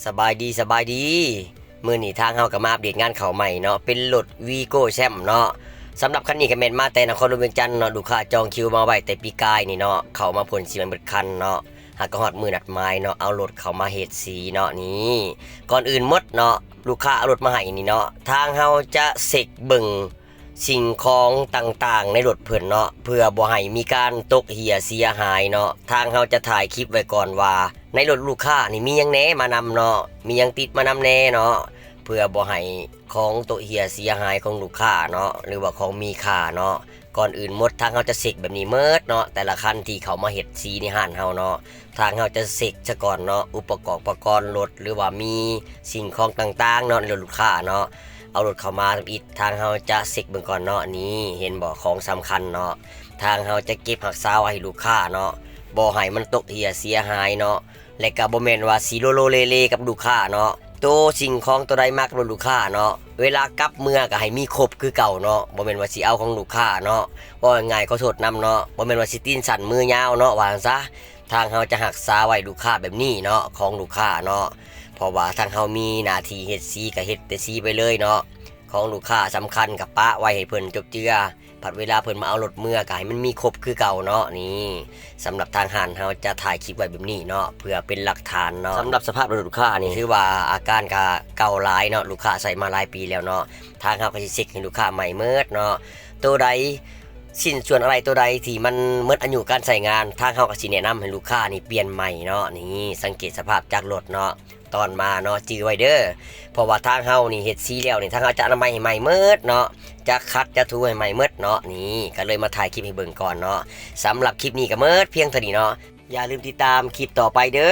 ສະບາຍດີ ສະບາຍດີ. ມື້ນີ້ທາງເຮົາກໍມາອັບເດດງານເຂົ້າໃໝ່ເນາະ, ເປັນລົດ ວີໂກ້ ແຊມ ເນາະ. ສຳລັບຄັນນີ້ກໍແມ່ນມາແຕ່ນະຄອນຫຼວງວຽງຈັນເນາະ, ລູກຄ້າຈອງຄິວມາໄວ້ແຕ່ປີກາຍນີ້ເນາະ, ເຂົ້າມາພົ່ນສີໃໝ່ເບິດຄັນເນາະ, ຫາກະຮອດມື້ນັດໝາຍເນາະ, ເອົາລົດເຂົ້າມາເຮັດສີເນາະ. ນີ້ ກ່ອນອື່ນໝົດເນາະ, ລູກຄ້າເອົາລົດມາໃຫ້ນີ້ເນາະ, ທາງເຮົາຈະເຊັກເບິ່ງ ສິ່ງຂອງຕ່າງໆໃນລົດເພິ່ນເນາະ, ເພື່ອບໍ່ໃຫ້ມີການຕົກເຫຍເສຍຫາຍເນາະ. ທາງເຮົາຈະຖ່າຍຄລິບໄວ້ກ່ອນວ່າ ໃນລົດລູກຄ້ານີ້ມີຫຍັງແດ່ມານຳເນາະ, ມີຫຍັງຕິດມານຳແດ່ເນາະ, ເພື່ອບໍ່ໃຫ້ຂອງຕົກເຫຍເສຍຫາຍຂອງລູກຄ້າເນາະ ຫຼືວ່າຂອງມີຄ່າເນາະ. ກ່ອນອື່ນໝົດ ທາງເຮົາຈະເຊັກແບບນີ້ໝົດເນາະ, ແຕ່ລະຄັນທີ່ເຂົ້າມາເຮັດສີໃນຮ້ານເຮົາເນາະ. ທາງເຮົາຈະເຊັກຊະກ່ອນເນາະ, ອຸປະກອບປະກອນລົດ ຫຼືວ່າມີສິ່ງຂອງຕ່າງໆເນາະ ໃນລົດລູກຄ້າເນາະ, ເອົາລົດເຂົ້າມາທຳອິດ ທາງເຮົາຈະເຊັກເບິ່ງກ່ອນເນາະ. ນີ້ ເຫັນບໍ່ ຂອງສຳຄັນເນາະ, ທາງເຮົາຈະເກັບຮັກສາໄວ້ໃຫ້ລູກຄ້າເນາະ, ບໍ່ໃຫ້ມັນຕົກເຫຍເສຍຫາຍເນາະ. ແລະກະບໍ່ແມ່ນວ່າຊິໂລໂລເລເລກັບລູກຄ້າເນາະ. ໂຕສິ່ງຂອງໂຕໃດມາກັບລົດລູກຄ້າເນາະ, ເວລາກັບເມືອກະໃຫ້ມີຄົບຄືເກົ່າເນາະ, ບໍ່ແມ່ນວ່າຊິເອົາຂອງລູກຄ້າເນາະ. ເວົ້າງ່າຍໆ ຂໍໂທດນຳເນາະ, ບໍ່ແມ່ນວ່າຊິຕີນສັ້ນມືຍາວເນາະ ວ່າຊັ້ນຊະ. ທາງເຮົາຈະຮັກສາໄວ້ລູກຄ້າແບບນີ້ເນາະ, ຂອງລູກຄ້າເນາະ, ເພາະວ່າທາງເຮົາມີໜ້າທີ່ເຮັດສີກະເຮັດແຕ່ສີໄປເລີຍເນາະ. ຂອງລູກຄ້າສຳຄັນກະປະໄວ້ໃຫ້ເພິ່ນຈົບເຈືອ, ພັດເວລາເພິ່ນມາເອົາລົດເມືອກະໃຫ້ມັນມີຄົບຄືເກົ່າເນາະ. ນີ້ ສຳລັບທາງຮ້ານເຮົາຈະຖ່າຍຄລິບໄວ້ແບບນີ້ເນາະ ເພື່ອເປັນຫຼັກຖານເນາະ. ສຳລັບສະພາບລົດລູກຄ້ານີ້ ຖືວ່າອາການກະເກົ່າຫຼາຍເນາະ, ລູກຄ້າໃຊ້ມາຫຼາຍປີແລ້ວເນາະ. ທາງເຮົາກະຊິເຊັກໃຫ້ລູກຄ້າໃໝ່ໝົດເນາະ. ໂຕໃດ ຊິ້ນສ່ວນອາໄຫຼ່ໂຕໃດທີ່ມັນໝົດອາຍຸການໃຊ້ງານ, ທາງເຮົາກະຊິແນະນຳໃຫ້ລູກຄ້ານີ້ປ່ຽນໃໝ່ເນາະ. ນີ້ ສັງເກດສະພາບຈາກລົດເນາະ, ຕອນມາເນາະ, ຈື່ໄວ້ເດີ. ເພາະວ່າທາງເຮົານີ້ເຮັດສີແລ້ວນີ້ ທາງເຮົາຈະອະນາໄມໃຫ້ໃໝ່ໝົດເນາະ, ຈະຂັດຈະຖູໃຫ້ໃໝ່ໝົດເນາະ. ນີ້ ກະເລີຍມາຖ່າຍຄລິບໃຫ້ເບິ່ງກ່ອນເນາະ. ສຳລັບຄລິບນີ້ກະໝົດພຽງເທົ່ານີ້ເນາະ, ຢ່າລືມຕິດຕາມຄລິບຕໍ່ໄປເດີ.